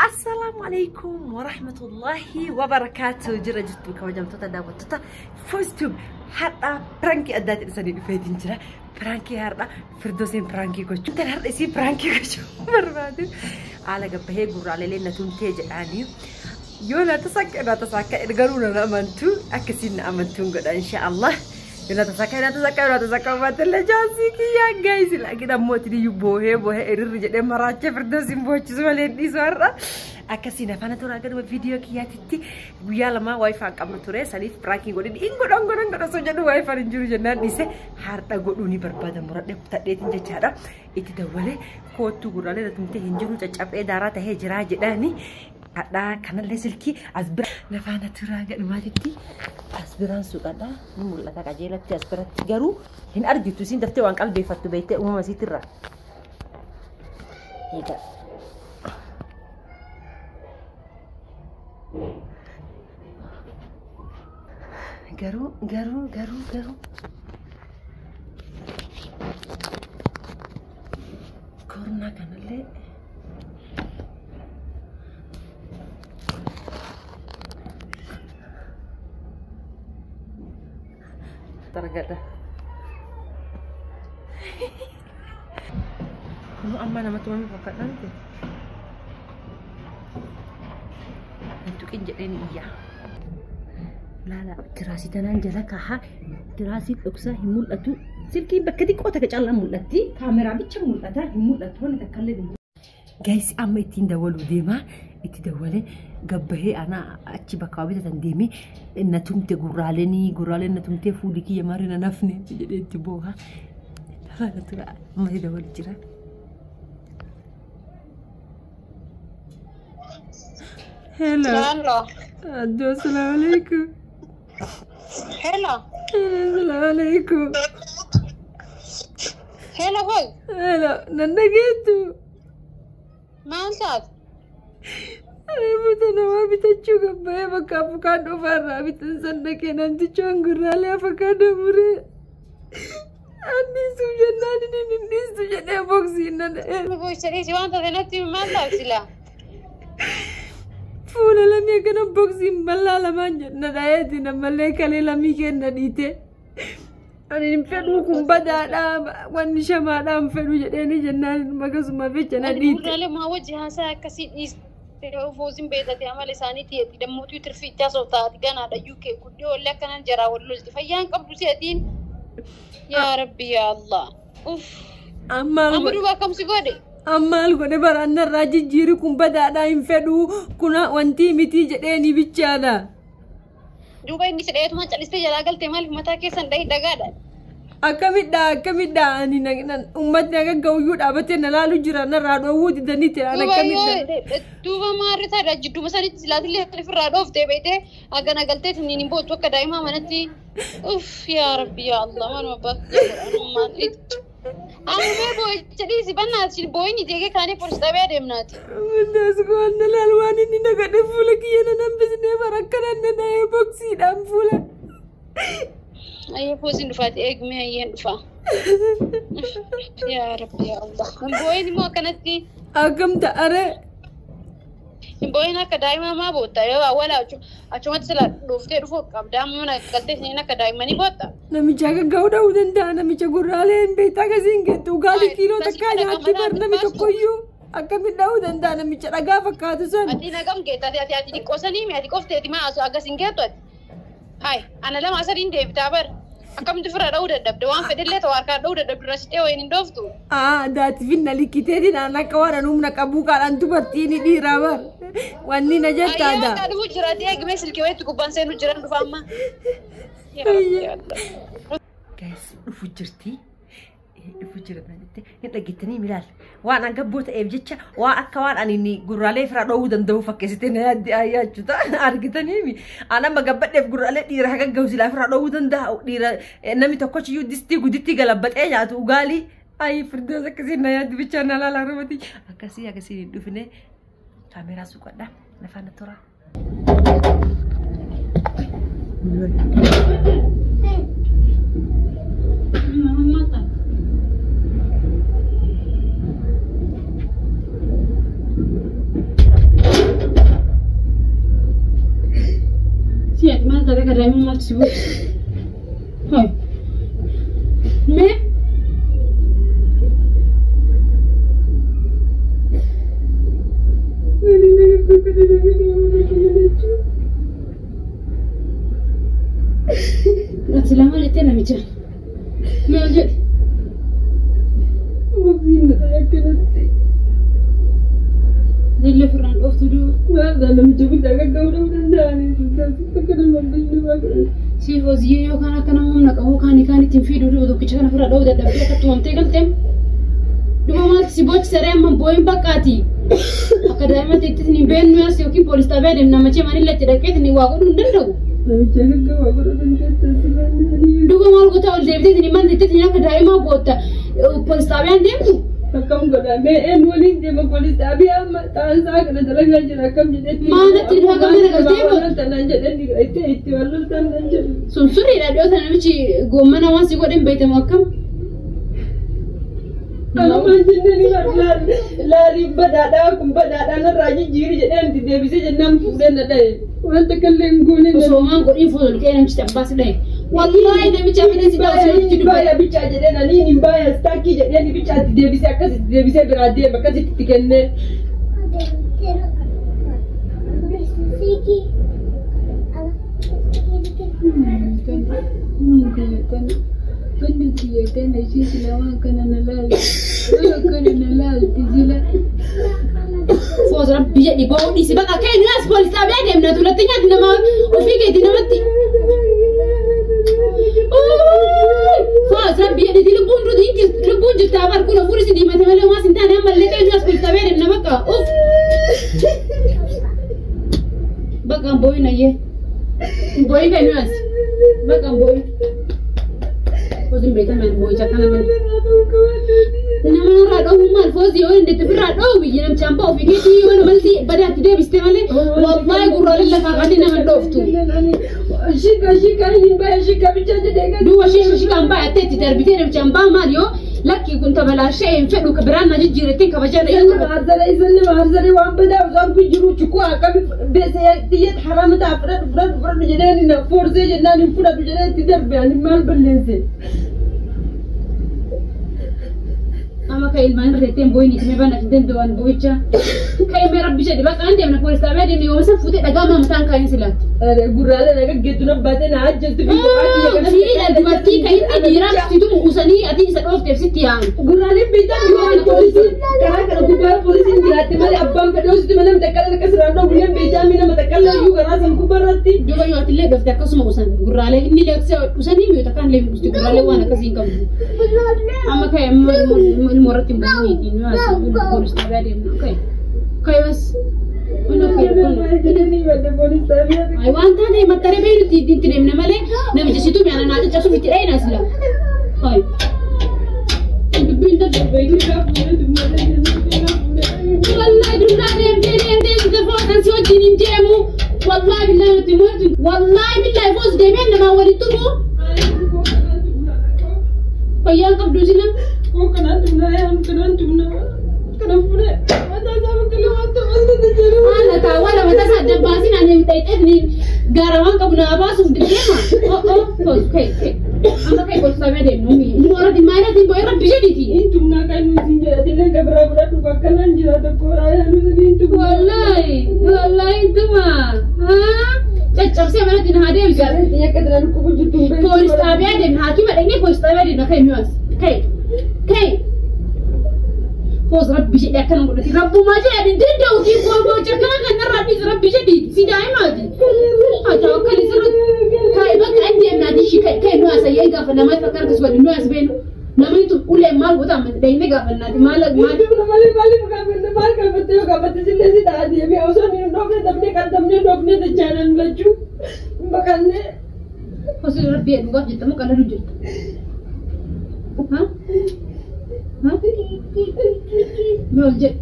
Assalaamu alaikum warahmatullahi wabarakaatu. Jira jirtu kabajamtoota daawwattoota Foostube, har'a prankii addaatiin isanii dhufeetiin jira. Prankii har'a Firdooseen prankii gochuu. Intal har'a isii prankii gochuu barbaade. Haala gabbahee gurraalee na tumtee jedhaanii. Yoo na tasakka na tasakka garuu na amantu akkasiin na amantuun godha inshaallah. Yoo na tasakka na tasakka na tasakka baatellee jaansii kiyyaa gaayisi laakiin ammoo itti boohee boohee irri jedhee maraachee Firdoosiin boochisu malee dhiisu har'a. Akkasiin afaan toraa gaduma viidiyoo kiyyaatitti guyyaa lama waayifaa hin qabnu ture saniif piraakii godhin in godhan godhan godhan osoo jedhu waayifaan hin jiru jennaan dhiise har'a godhuu ni barbaada muradhe kutadheetiin jechaadha. Itti dawwalee koottuu gurraalee na tumtee hin jiru caccabee daaraa tahee jiraa jedhaani. Hadhaa kanallee silkii as bira lafaana turaa gadhumaatitti as biraan suuqadha ni mul'ata qajeelatti as biratti garuu hin argitu isiin daftee waan qalbeeffattu beektee uumama isiitirra. Egaa. Garuu garuu garuu garuu koronaa kanallee argadha. Kun amma namatti waan fakkaata miti. Hin tuqin jedheen iyya. Laala tiraasii tanaan jala kaahaa tiraasii dhoksaa hin mul'atu. Silkiin bakka xiqqoo takka caalaa mul'atti. Kaameraa bicha mul'ata hin mul'atu wanti takka illee hin mul'atu. Gaayis amma ittiin dawwaluu deemaa itti dawwalee gabbahee ana achi bakka waa bitatan deemee na tumte gurraaleen gurraaleen na tumtee fuulli kiyya marii na nafne jedhee itti booha. Lafa tura amma itti dawwalu jira. Hello. Hello. Addo, assalamu alaikum. Hello. Assalamu alaikum. Hello, hoi. Hello. Nan dhageettu. Maal taate? Reefu namaa bitachuu gabbahee bakka afukaadoo fa'aarraa bitan san dhaqee namtichi gurraalee afukaadoo muree. Anniisuuf jennaan inni hin dhiistu jedhee boksiin na dha'e. Boo'icha dhiisi waan taate natti himi maal taate silaa? Fuula lamii akkana boksiin bal'aa lamaan na dha'eeti namallee kalee lamii kenna dhiite. Ani hin fedhuu kun badaadha wanni shamaadha hin fedhuu jedheeni jennaan akkasuma ficha na Ani dhiite. gurraalee maa wajji haasaa akkasii dhiiste foosiin beekate amala isaaniitii ati dammuutuu tirfii itti haasoftaa ati ganaadha UK guddee ollee akkanaan jaraa wal lolti fayyaan qabdu si atiin. Yaa Rabbi yaa Allah. Uff. Ammaal Amma godhe duuba akkam si godhe? ammaal godhe baraannarraa jijjiiri kun badaadha hin fedhuu kuna wanti mitii jedheeni bichaadha. Duuba inni si dhayeetuma calistee jalaa galtee maaliif mataa keessan dhahi dhagaadha? Akkamidha akkamidha ani uummatni akka ga'uyyuu dhaabatee na laalu jira narraa dhoowwuu didanii ta'an Duuba akkamidha. yoo duuba maarri taadha jidduma sanitti silaatillee ofirraa dhooftee beetee hagana galtee tiniin hin boottu akka daa'imaa manatti. Uff yaa Rabbi yaa Allah manuma abbaa jedhamummaan itti. Amma mee boo'icha dhiisi bannaati boo'in ijee kaanii poolisii xabiyaa deemnaati. Mindaas goon na laal waan inni na godhe fuula kiyya na hambisnee bara akkanaan na dhahee boksiidhaan fuula. Ayyee poosiin dhufaati eegmee ayyeen dhufaa. Yaa Rabbi yaa Allah. Hin boo'in immoo akkanatti Akkam ta'are hin boo'in akka daa'imaa maa bootta yoo awwaala achumatti sila dhooftee dhufuu qabda amma mana galtee isiniin akka daa'immanii bootta. Namicha akka ga'uu dha'uu danda'a namicha gurraalee hin beektaa akkasiin geettu gaalii kiiloo takkaa nyaatti bar nami tokkoyyuu akkamiin dha'uu danda'a namicha dhagaa fakkaatu san. Ati nagam geetta ati ati xiqqoo sanii mi ati qofteeti maa asu akkas hin geettu ati. Hai ana lama sadiin deebitaa bar akkamitti ofirraa dha'uu dadhabde waan fedhellee ta'u harkaan dha'uu dadhabde irra sittee wayiin hin dhooftu. Aa daati finna likkiteetiin aan akka waan an humna qabuu kaadhaan dubartiin dhiiraa bar wanni na Ayyee jettaadha. akka dhufuu jira ati eegmee silkii wayitti gubbaan seenuu jiran dhufa amma. Yaa Rabbi yaa Allah. Gaayis dhufu jirti. Dhufu jira jette hin dhageettanii milaal waan an gabboo ta'eef jecha waan akka waan ani inni gurraalee ofirraa dhoowwuu danda'u fakkeessitee na yaaddi ayyaachuta argitanii an amma gabbadheef gurraalee dhiira haga gahu silaa ofirraa dhoowwuu danda'a dhiira namni tokkochiyyuu distii guditti galabbaxee nyaatu ugaalii ayi firdoos akkasii na yaaddi bichaa na laalaa rubati akkasii akkasii hin dhufne kaameraa suuqadha lafaan na toraa. taatee akka daa'imman maaltu si bochisa? Hai. Mee? Ati lama jettee namicha. Mee ol jedhi. Dillee ofirraan dhooftu duuba. Siif hoziyyee yookaan akka nama humna qabu kaan kaan ittiin fiiduu duuba tokkicha kana ofirraa dhoowuu dadhabdee akka tumamtee galteem. Duuba maaltu si boochisa ree amma boo'in baqqaati. Akka daa'imatti itti hin beennu as yookiin poolis xaabiyaa deemna machee manillee itti dhaqeet waa godhuu hin danda'u. Duuba maal goota ol deebitee mana itti akka daa'imaa bootta poolis xaabiyaan deemtu. Akkam godha mee eenyu waliin deema poolis xaabiyaa amma taa'ansaa kana dalagaa jira akkam jedhee. Maalatti nu hanga mana galtee booda. Tanaan jedhee itti itti wal loltan nan jedhu. Sun sirriidha dhiyoota namichi goommana waan si godhan beektamu akkam. Amma jennee ni laali badaadhaa kun badaadhaa narraa jijjiiri jedhee anti deebisee jennaan fuudhee na dhaye. Wanta kallee hin goone. Osoo maan godhiin fuudhu kee namichi abbaa si dhaye. Wallaahi namichi afaan si dhaye osoo itti dubbatu. Baaya bichaa jedhee ani hin baaya staakii jedhee ni bichaa itti deebisee akkasitti deebisee biraa deema akkasitti itti kennee. Foos rabbi jedhi ba'uu dhiisi bakka kee nu as poolis xaabiyaa deemna tulatti nyaati nama ofii keetii namatti. Foos rabbi jedhi lubbuun duuti lubbuun jirta abar kun ofuun isin diimate malee homaas hin taane ammallee kee nu as poolis xaabiyaa deemna bakka uff. Bakka hin boo'in ayyee. Hin boo'in kee nu as. Bakka hin boo'in. Foos hin beekaman boo'icha kana malee. Nama irraa dhoowwu maal foosii yoo hin ofirraa dhoowwu biyya namichaan ba'a ofii keetii yoo namatti badaatti deebiste malee wallaahi gurraaleen lafaa qaanii nama dhooftu. Shika shika hin baaya shika bichaa jedhee gadi. Duuba shiisha shikaan baay'attee itti darbitee namichaan ba'a maal yoo lakki kun tabalaashee hin fedhu ka biraan na jijjiirettiin kabajaa dha. Isaan nama harzaree waan badaa osoo arguu jiru chukuu akkami beesee xiyyeet haraama ta'a fudhadhu fudhadhu fudhadhu jedhee na foorsee jennaan hin fudhadhu jedhee itti darbe ani maal balleesse. Amma ka ilmaan irra teetteen boo'in itti bana hin danda'an boo'icha. Ka ilmee rabbi jedhi bakka an deemna poolis xaabiyaa deemna yooma san fuutee dhagaa maamataan kaa'in silaatti. Gurraalee na gaggeettu na baatee na ajjeestu fi Fiidha dubartii ka inni dhiiraa situ usanii ati isa dhoofteef sitti yaa'an. Gurraaleen beektaa yoo poolisiin karaa kana gubbaa poolisiin jiraatte malee abbaan fedhe hoositti malee nama takkala akka siraan dhoofneen beektaa mi nama takkala iyyuu karaa san gubbaa irratti. Duuba yoo atillee dhoofte akkasuma usan gurraalee inni illee usanii mi'oota kaan illee usti gurraalee waan akkasii hin qabdu. Amma ka'e amma ilmoo irratti hin bu'iniiti nu as poolis xaabiyaa deemna ka'e ka'e bas. Ay waan taate mattaree beeynutti itti deemna malee namicha situ mi'aana naa caccabsuuf itti dhayina sila. Ay. Dubbiin dadhabee. Wallahi dullaa deemtee deemtee si footan si wajjin hin deemu. Wallahi billahi nuti mootu. Wallahi billahi foos deemee namaa walitti tumu. Fayyaan qabdu sila. Haala kaa wala mataa isaa adda baasin ani dhayxeetni gaara waan qabu naa baasuuf deema. Oh oh foos ka'e ka'e. Amma ka'e poolis xaabiyaa deemnu. Mooratiin maayilaatiin bo'ee rabbi jedhiiti. Wallahi wallahi tuma. Caccabsee manatti na haa deebisu. Poolis xaabiyaa deemna haakima dhaqnee poolis xaabiyaa deemna ka'e nuyi as ka'e ka'e. Foos rabbi jedhi akkana godhati rabbumaa jedhi ani danda'u tii boocha kana kan narraa dhiisi rabbi jedhi si daa'imaati. Haa ta'u akka sirriitti ka'e bakka inni deemna ati ishii ka'e ka'e nuyi as ayyee gaafa namatti fakkaatu akkasumas nuyi as beenu. Namni tun ulee maal goota amma deemnee gaafannaati maal maal. Osoo rabbi dhugaaf jettamu qaladu jirta. Ha? Ha? Mee ol jedhi.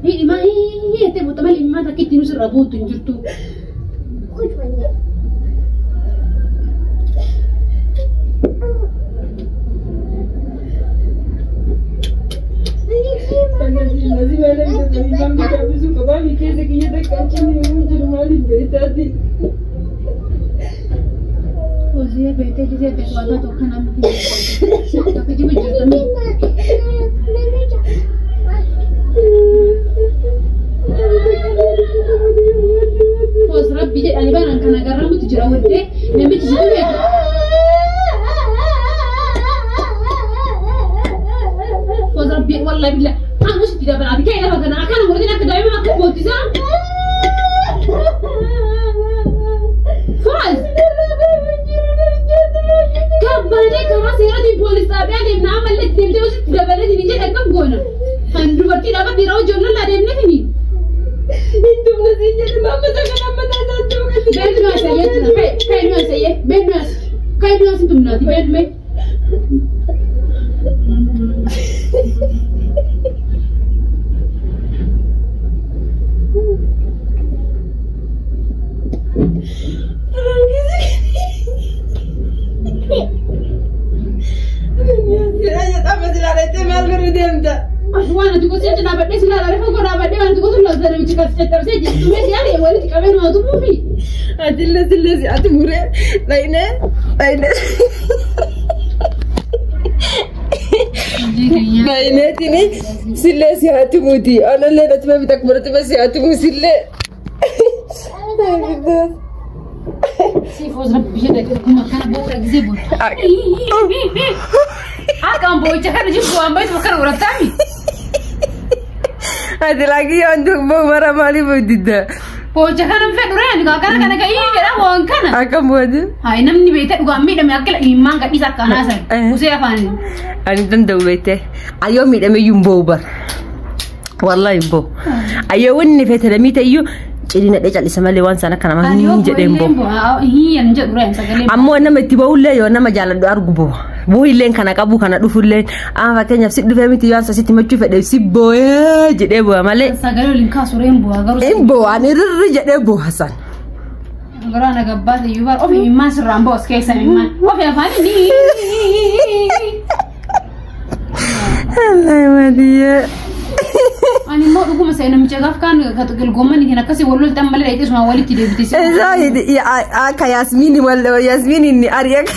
Hidhi maa hiyyatee bootta malee imimmaan takka ittiin sirra buutu hin jirtu. أنا اللي نتمنى تكبر بس يا تمسيلة. سيفوز ربي يدك كما كان بورا كذبوا. أكان بوجه كان جيبوا أم بيت وكان ورثامي. هذا لاقي عندك بورا مالي بوديدا. بوجه كان فين وراني كان كان كأي كلا وان كان. أكان بودي. هاي نمني بيته وقامي لما أكل إيمان كذا كان هذا. وسيا فاني. أنا تندو بيته. أيوم يدمي يوم والله يبو أيوة وني في تلاميذ أيو إلينا ليش على سمالي وان سنة كنا ما هنجد يبو أمو أنا ما تبغوا لا يو أنا ما جالد أرجو بو إلين كنا كابو كنا دفول لين أنا فكر نفسي دفع ميت يوان ساسي تما تشوف ده سيبو جد يبو أمالي سجلوا لينكا سورين بو أجرو يبو أنا رجع يبو حسن أجرو أنا جبات يوبر أوفي إيمان سرامبو أسكيس إيمان أوفي أفاني الله يوديه أنا ما أقول مثلا أنا مش عارف كان كتقول جماني هنا كسي ولول تم ملي رأيت اسمه ولي تدي بتسي. إذا يا كياسميني ولا ياسميني إني أريك.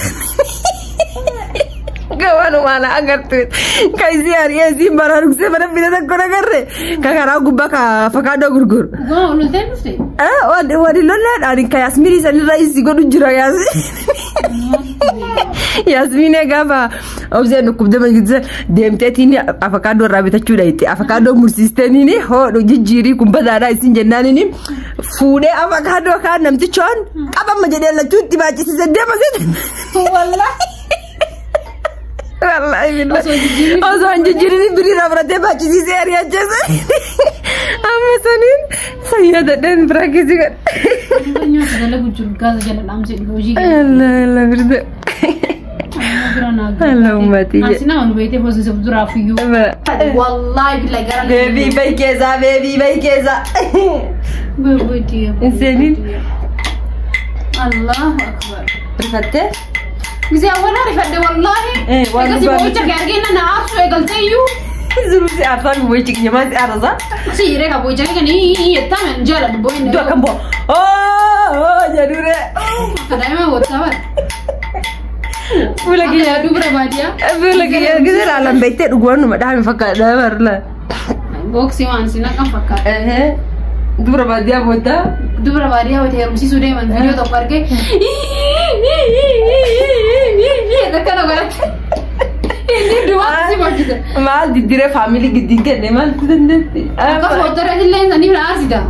كمان وأنا أقرت كيزي أريك زين برا ركسي برا بيدا تكون أقرر كهرا قبّا كفكادو غرغر. جوا ولول تم نفتي. ولي لولا أنا كياسميني سني رئيس يقولوا جرا ياسمين. ياسمين قافا أوزي نكوب دم جزء دمتني أفكادو رابطة شو أفكادو مرسيستني هو نجيري كم بدأ رئيس جنانني فودة أفكادو كان نمتي شون أبا ما جدي لا شو تبى تسجد ما سد والله والله بالله أوزي نجيري بري رابطة باجي سيريا جزء أما سنين سيادة دين براكزي الله الله برد اللهم تيجي والله بالله بيبي بيكيزا بيبي بيكيزا إنسانين الله أكبر رفدت؟ زي أولا رفدت والله إيه والله بوجهك يا أنا عارفة قلتيو زروسي عارفة بوجهك يا ما عارفة سيرك بوجهك كان إيه تمام جرب بوين دو كم بو أوه جدورة دائما وتابع ولا كده دوبرة بادية ولا كده كده العالم بيتر وقولنا ما دام فكر ده ولا بوكسي وان سينا كم فكر إيه دوبرة بادية بوتا دوبرة بادية وتهرب سي سودة من فيديو تفكر كه ده كان غلط ما ديرة فاميلي جدين كده ما تدندن أكف وتر اللي إنسان يبغى أرسيدا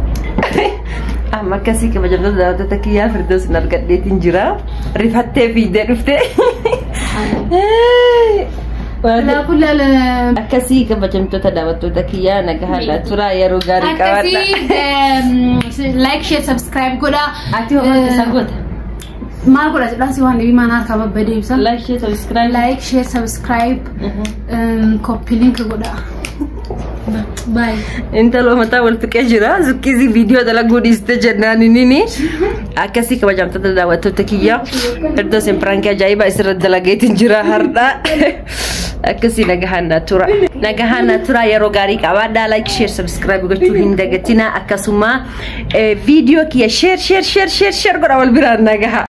أما كسي كما جبت ده تكيا فردوس نرجع ديتين جرا رفعت في ده رفت لا كل أكسي كما جبت تداوت تكيا نجها ترى يا روجاري أكسي لايك شير سبسكرايب كذا أتي هو تسقط ما أقول لك لا سوى نبي ما نعرف كم بدي بس لايك شير سبسكرايب لايك شير سبسكرايب كوبي لينك كذا. Baay'ee. Intala mataa wal tuqee jira. Zuqqizii viidiyoo dalaguu dhiiste jennaan inni akkasii kabajamtoota daawwattoota kiyya. Firdoosin pirankii ajaa'ibaa isirra dalageetiin jira har'a. Akkasii nagahaan na tura. Nagahaan na tura yeroo gaarii qabaadhaa. Like, share, subscribe gochuu hin dagatinaa. Akkasuma viidiyoo kiyya share, share, share, share, share godha wal biraan nagaha.